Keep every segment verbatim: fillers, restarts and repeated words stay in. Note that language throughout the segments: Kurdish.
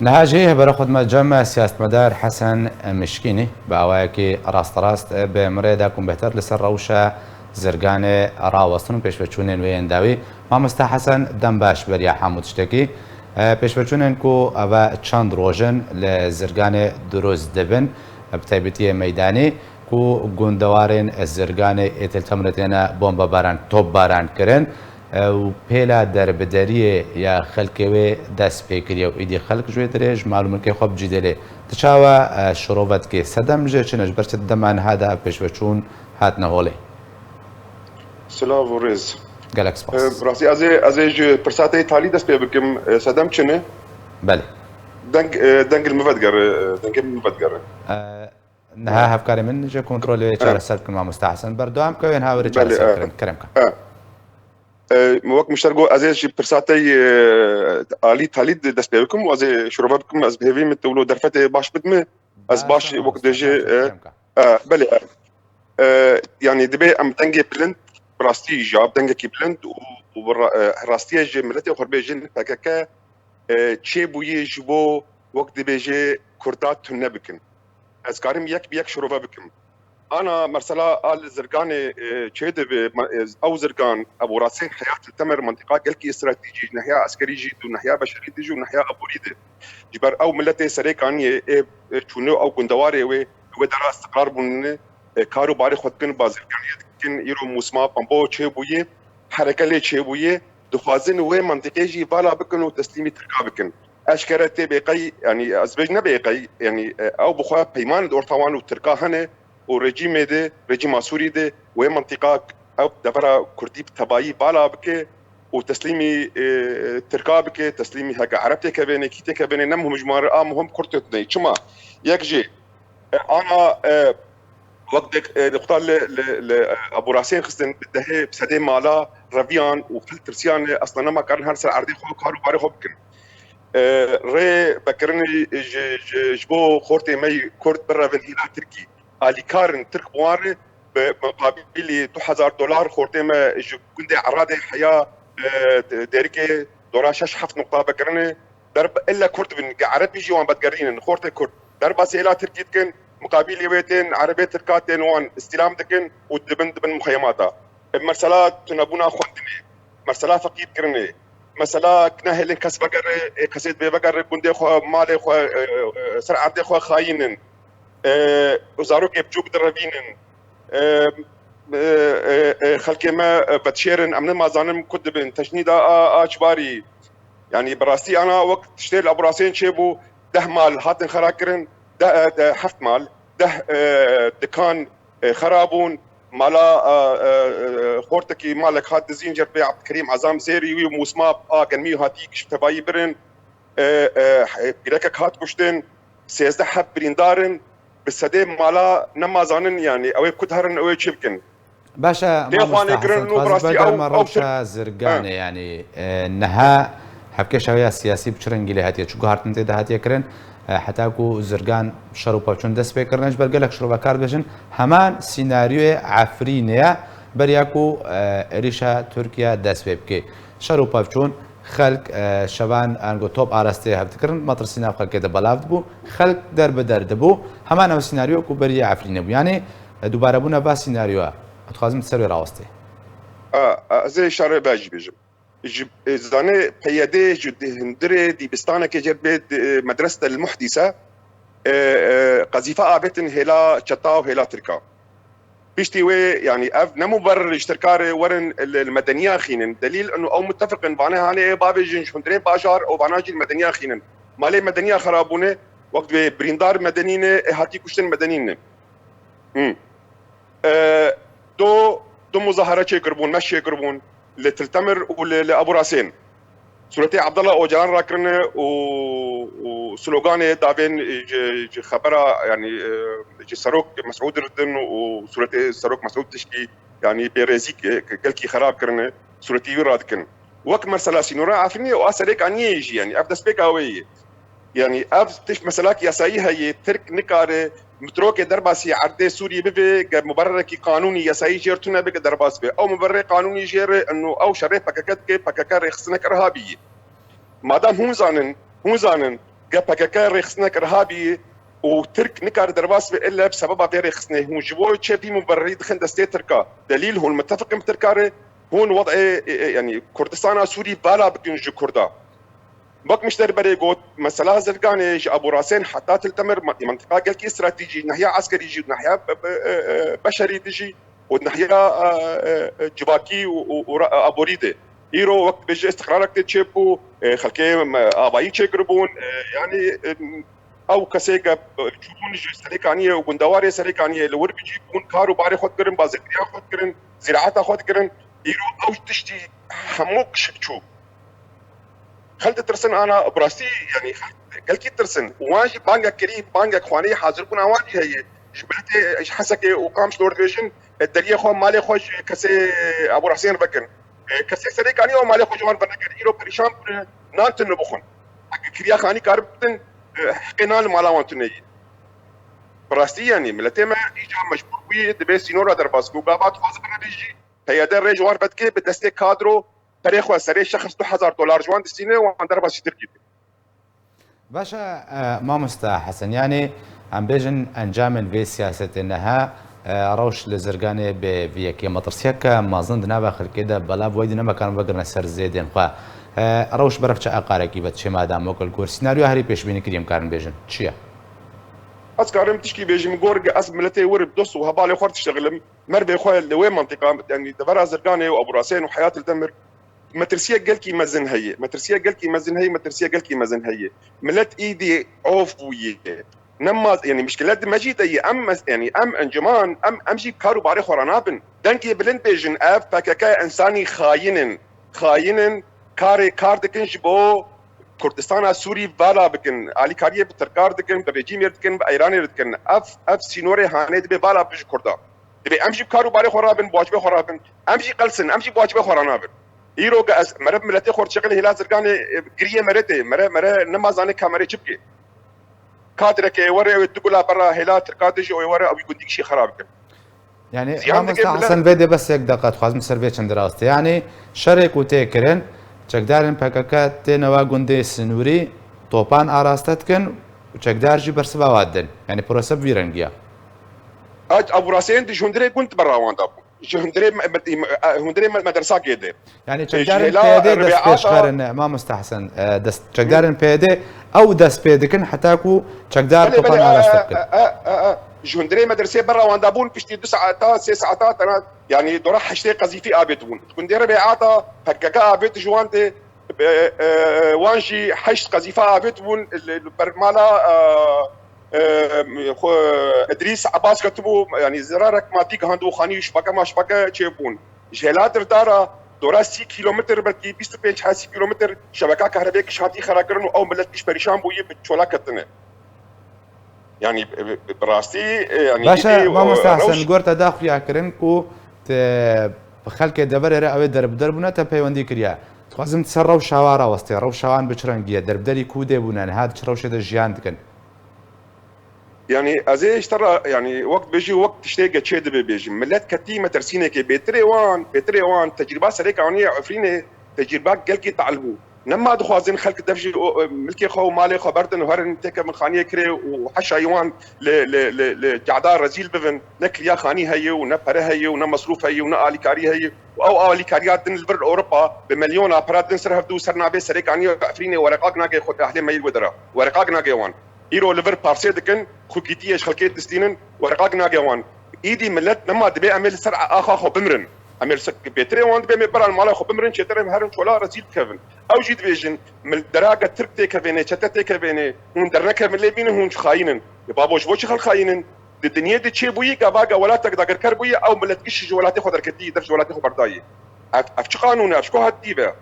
Niha jî hevbera xwe dime cem siyasetmedar Hesen Mişkînî bi awayekî rasterast bi min re da ku bêhtir li ser rewşa zirganê rawestin û pêşveçûnên wê yên dawî. Mamoste Hesen, dem baş beriya hemû tiştekî. Pêşveçûnên ku eve çend roj in li zirganê dirust dibin, bi taybetiyê meydanî, ku gundewarên zirganê ê Til Temrê têne bombebaran, topbaran kirin, e, û pêla derbideriyê ya xelkê wê dest pê kiriye û îdî xelk ji wê dirê ji mal û milkê xwe bi cî dêlê. Tu çawa, e, şirove dikê? Sedem jê çi ne? Ji ber çi di dema niha de ev pêşveçûn hatine holê? Silav û rêz. Gelek spas. E, rastî ez ê, ez ê ji pirsa te yê talî dest pê bikim. E, sedem çi ne? Belê. Deng, e, deng li min vedigere, e, dengê min vedigere. E, Niha hevkarê min ji kontrolê çareser bikin, mamoste Hesen. Berdewam ke, yên hawerî çareser kirin. Kerem ke. E, wek min ji te re got, ez ê ji pirsa te yê, e, alî talî de dest pê bikim û ez ê şirove bikim, ez bi hêvî min tu wilo derfetê baş bidime. Ez baş wek dibêje, e, kerem ke. E, belê, e. E, yanî dibê em dengê bilind, bi rastî jî, bi dengekî bilind û, û bi ra-, e, rastiye ji miletê xwe bêjin P K K, e, çêbûyî ji bo, wek dibêje, Kurda tune bikin. Ez karim yek bi yek şirove bikim. Ana mesela a li zirganê, e, çê dibe, ma-, e, ew zirgan, Eborasên Heyat li Temer, mentiqa gelkî stratejî, nehiya eskerî jî, du nehiya beşerî de jî û nehiya aborî de. Ji ber ew miletê Serêkaniyê, ê, ê çûne ew gundewarê wê, wê dera istiqrar bûne, e, kar û barê xwe dikin, bazirganiyê dikin, îro mûsima pambo çêbûye, hereke lê çêbûye, dixwazin wê mentiqê jî vala bikin û teslîmî Tirka bikin. Eşkere tê bêqey, yanî ez bêj ne bêqey, yanî, e, ew bi xwe peymanê di orta wan û Tirka hene û rejîmê de, rejîma Sûrî de wê mentiqa ew devera Kurdî bi tebayî vala bike û teslîmî, e, Tirka bike, teslîmî heke Ereb têkevêne, kî têkevêne, ne muhim ji wan re, a muhim Kurd têtine. Çima? Yek jê, e, ana, e, wek dek, e, nixta li, li, li, e, Eborasên xistin bi dehê, bi sedê mala reviyan û fil tirsiyane, esla nema karin her ser erdê xwe kar û barê xwe bikin. E, rê vekirinê ji, ji, ji bo xortê me yê Kurd birevin hêla Tirkî. Alîkar in Tirk bi wan re, bi muqabîlî du hezar dolar xortê me ji gundê Eradê heya, e, de-, Dêrikê dora şeş heft nuqta vekirinê. Der ille Kurd bin, ge Erebî jî wan vedigerînin, xortê Kurd. Derbasî hêla Tirkî dikin, muqabîlê wê tên Erebê Tirka tên wan îstîlam dikin û dibin, dibin muxeyemata. E, mesela tunebûna xwendinê, mesela feqîrkirinê, mesela nehêlin kes vegere, ê kesê divê vegere gundê xwe, malê xwe, e, e, ser erdê xwe xayîn in. E, û zarokê biçûk direvînin. E, e, e, e, xelkê me, e, vedişêrin, em nemazanin ku dibin, tecnîda a, a çibarî. Yanî bi rastî ana wek tiştê li Eborasên çêbû, deh mal hatin xera kirin, de, e, de, heft mal, deh, e, dikan, e, xera bûn, mala, e, e, e, xortekî malek hat dizîn cêr pê Ebdilkerîm Ezam Zêrî wî mûsma a genmî hatî giş tevayî birin, e, e, pîrekek hat kuştin, sêzdeh heb birîndar in, bi sedê mala nemazanin, yanî ew ê ku diherin, ew ê çi bikin? Baş e, Tê mamoste xwanê kirin Hesen, û bi dixwazim rastî ew, bergerme ew rewşa Tirk-, zirganê, ha. Yanî, e, niha hevkêşa wê ya siyasî bi çi rengî lê hatiye? Çi guhartin tê de hatiye kirin? E, heta ku zirgan şer û pevçûn dest pê kirine, ji ber gelek şirovekar dibêjin, heman sînaryoyê Efrînê ye, beriya ku, e, êrîşa Tirkiye dest pê bike. Şer û pevçûn, xelk, e, şevan ango top arastê hev dikirin, metirsî nav xelkê de belav dibû, xelk der bi der dibû. Heman ew sînaryo ku berî Efrînê bû. Yanî, e, dubarebûna va sînaryoya. Ez dixwazim ser wê rawestê. A, a, ez ê şerê be jî bêjim. Ji, e, zanê P Y D ji di hundirê dîbistanekê cêr bê, di, e, medrese el muhdîse, e, e, qezîfe avêtin hêla çeta û hêla Tirka. Piştî wê, yanî ev ne muberrir ji Tirka re werin li, li medeniya xînin. Delîl inu ew muttefiqin, vane hanê ê bavêjin ji hundirê bajar û vana jî li medeniya xînin. Malê medeniya xerabûne, wek divê birîndar medenî ne, ê hatî kuştin medenî ne. Hmm. E, do, du muzahara çêkiribûn, meş çêkiribûn li Til Temir û li, li Ebu Rasên. Sûretê Abdullah Ocalan rakirine û, û sloganê davên ji, ji xebera, yanî, e, ji Serok Mesûd re didin û sûretê Serok Mesûd tişkî, yanî bêrêzî, e, gelkî xerab kirine. Sûretî wî radikin. Wek mesela sînora Efrînê û a Serêkaniyê jî, yanî ev destpêka wê ye. Yanî ev tişt meselak yasayî heye, Tirk nikare mitrokê derbasî erdê Sûriyê bibe, ge mubererekî qanûnî yasayî jêr tune be, ge derbas be. Ew mubererê qanûnî jê re ino ew şerê P K K dike, P K K rêxistinek irhabî ye. Madem hûn zanin, hûn zanin Ge P K K rêxistinek irhabî û Tirk nikare derbas be ille bi sebeba vê rêxistinê. Hûn ji bo çi vî muberrî dixin destê Tirka? Delîl hûn mitefiqin bi Tirka re, hûn wed'ê, e, e, yanî Kurdistana Sûrî vala bikin ji Kurda. Wek min ji te berê got, mesela Zirganê ji Ebû Rasên heta Til Temir me-, mentiqa gelkî stratejî, nahiya eskerî jî, nahiya be-, be-, e, e, beşerî de jî û nahiya, e, e, e, civakî û, û, û ra-, aborî de. Îro wek dibêje îstiqrarek tê çêbû, e, xelkê me avayî çêkiribûn, e, yanî, e, ew kesê ke, e, çûbûn ji Serêkaniyê û gundewarê Serêkaniyê li wir bicî bûn, kar û barê xwe dikirin, bazirgeriya xwe dikirin, zîraeta xwe dikirin. Îro ew tiştî hemû kişik çû. Xelk ditirsin ana, bi rastî, yanî xelk gelkî tirsin. Wan jî bangek kirî, bangek xwanî hazir bûna wan jî heye. Ji Bilêtê, ji Hesekê û Qamişlo re dibêjin, e, deriyê xwe, malê xwe ji kesê Ebû Rasên vekin. E, kesê Serêkaniyê û malê xwe ji wan venekin. Îro perîşan bûne, nan tune bixwin. Heke kiriya xanî karibin, e, heqê nan li mala wan tune ye. Bi rastî, yanî miletê me îca mecbûr bûye, dibê sînora derbas bû. Gava dixwaze bine bê jî, P Y D rê ji wan vedike, bi destê kadro, perê xwe serê şexs du hezar dolar ji wan distîne, wan derbas ji Tirkî dike. Baş e, e, mamosta Hesen, yanî em bêjin encamên vê siyasetê niha, e, rewş li Zirganê bi vî yekê metirsiyeke mezin di nava xelkê de belav weyde, ne me karin vegirine ser zêdên xwe. E, rewş beref çi eqarekî ve diçe, madem wek li gor senaryoya herî pêşbînî kirî em karin bêjin çi ye? Ez karim tişkî bêjim, gor ez miletê wir bi dost û hevalê xwe re diştexilim. Mervê xwe li wê mentiqa, yanî devera Zirganê û Ebû Rasên û Heyat Demir, metirsiyek gelkî mezin heye. Metirsiyek gelkî mezin heye, metirsiyek gelkî mezin heye. Milet îdî of bûye. Nema, yanî mişkilet di me jî de ye. Em mes-, yanî em enciman, em, em jî kar û barê xwe ranabin. Dengê bilind bêjin, ev P K K insanî xayîn in. Xayîn in, karê kar dikin ji bo Kurdistana Sûrî vala bikin. Alîkariyê bi Tirkar dikin, bi rejîmê dikin, bi Eyranê dikin. Ev, ev sînorê hanê dibe vala bi ji Kurda. Dibê em jî bi kar û barê xwe rabin, bi wacibê xwe rabin. Em jî qelsin, em jî bi wacibê xwe ranabin. Îro ge ez mere bi miletê xwe re çiqil hêla Zirganê, e, giriyê mere tê. Mere, mere nema zanê ka mere çi bike. Kadreke were ew du gula berra hêla Tirka de jî, ew were ew gundî kişî xera bikin. Yani, ziyan dike mamosta milet. Hesen, vê de bes yek deqa dixwazim ser vê çend rast. Yani, şerê ku tê kirin, çekdarên P K K têne wa gundê sinûrî, topan araste dikin û çekdar jî bersiva wa didin. Yani, prose bi vî rengî ye. Ev, ev rastiyên di ji hundirê gund berra wan de bû. Ji hundirê me-, me-, me-, hundirê me-, medresa kê de. Yani, e, çekdarên hêla P Y D dest pê dişerin, mamosta Hesen, e, dest, çekdarên P Y D ew dest pê dikin heta ku çekdar topan araste bikin. Belê, belê, e, e, e, e, ji hundirê medresê berra wan de bûn, piştî du saeta, sê saeta tena, yani, dora heştê qezîfî avêt bûn. Gundê Rebeata P K K avêt ji wan de, e, e, wan jî heşt qezîfe avêt bûn, li, li ber mala, e, e, xwe Idrîs Ebas ketibû, yani, zerarek madî gihandibû xanî û şibeke ma şibeke çêbûn. Ji hêla Dirdara dora sî kîlometr, belkî bîst û pênc heta sî kîlometr şebeka kahrebê kişandî xera kirin û ew milet giş perîşan bûyî bi çola ketine. Yani, bi, bi, bi rastî, e, yani, Baş e, îdî, o, mamosta Hesen, rewş gor te da xuya kirin ku te bi xelkê deverê re ew ê derbider bûne, te peywendî kiriye. Dixwazim ser rewşa wa rawestê. Rewşa wan bi çi rengî ye? Derbiderî ku dê bûne? Niha di çi rewşê de jiyan dikin? Yani, ez ê ji te re, yani, wek dibêjî, wek tiştê ge çê dibe bêjim. Milet ketî metirsînekê, bêtirê wan, bêtirê wan, tecrîba Serêkaniyê û Efrînê, tecrîba gelkî tehl bû. Nema dixwazin xelk dev ji o, o, milkê xwe û malê xwe berdin û herin têkevin xaniyê kirê û heşayî wan li, li, li, li cehda rezîl bibin, ne kiriya xanî heye û ne pere heye û ne mesrûf heye û ne alîkarî heye û ew alîkariya din li vir Ewropa bi milyona pere din ser hevdû ser navê Serêkaniyê û Efrînê wereqak nagê xwe ahlê me yê wê dera. Wereqak nagê wan. Îro li vir parsê dikin, xwegîtiyê ji xelkê distînin, wereqak nage wan. Îdî milet nema dibê em ê li ser axa xwe bimirin. Em ê li ser bêtirê wan dibê em ê beran mala xwe bimirin, çêtir em herin çola rezîl bikevin. Ew jî dibêjin, mil-, derage Tirk têkevêne, çete têkevêne, hûn dernekevin lê bînin, hûn xayîn in. Ê babo, ji bo çi xelk xayîn in? Di dinyê de çê bûyî gava ge welatek dagirker bûyî, ew milet giş ji welatê xwe derketî, dev ji welatê xwe berdayî. Ev, ev çi qanûn e? Ev ji ku hatî ve?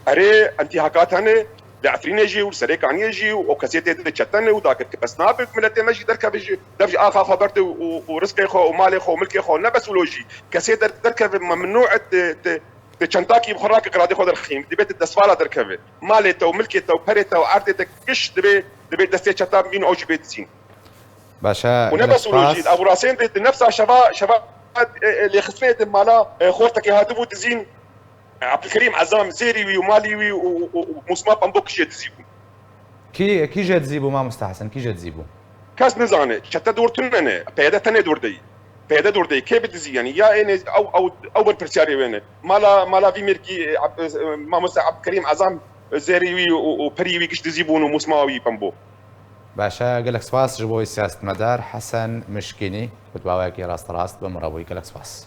Erê, entîhakat hene, li Efrînê jî û li Serêkaniyê jî û kesê tê de çete ne û dagirker, bes nabe miletê me jî derkeve ji dev ji axa xwe berde û, û, û rizqê xwe û malê xwe û milkê xwe, ne bes wilo jî kesê der-, derkeve memnû e, te, te, te çentakî bi xwe rake qiradê xwe derxîn, divê te destvala derkeve. Malê te û milkê te û perê te û erdê te giş divê, divê destê çetan bîn û jî bê dizîn. Baş e, û ne gelek bes wilo jî, spas. Ev rastên de di nefsa şeva, şeva, e, e, lêxistinê de mala, e, xortekê hatibû dizîn. Abdulkerîm Ezam zêrî wî û malî wî û, û, û Musma Pembo kişê dizî bû. Kî, kî jê dizî bû mamoste Hesen? Kî jê dizî bû? Kes nizane. Çete dor tune ne. P Y D tenê dor deyî. P Y D dor deyî. Kê bi dizî yani? Ya ênê ew, ew, ew berpirsiyarê wê ne. Mala, mala vî mêrkî, e, Ab-, e, mamoste Abdulkerîm Ezam zêrî wî û, û perî wî giş dizî bûn û Musma wî Pembo. باشە، گەلەک سپاس ji بۆی سیاستمەدار حەسەن مشکینی، کوتباوەیەکی ڕاستەڕاست بە مڕەبووی گەلەک سپاس.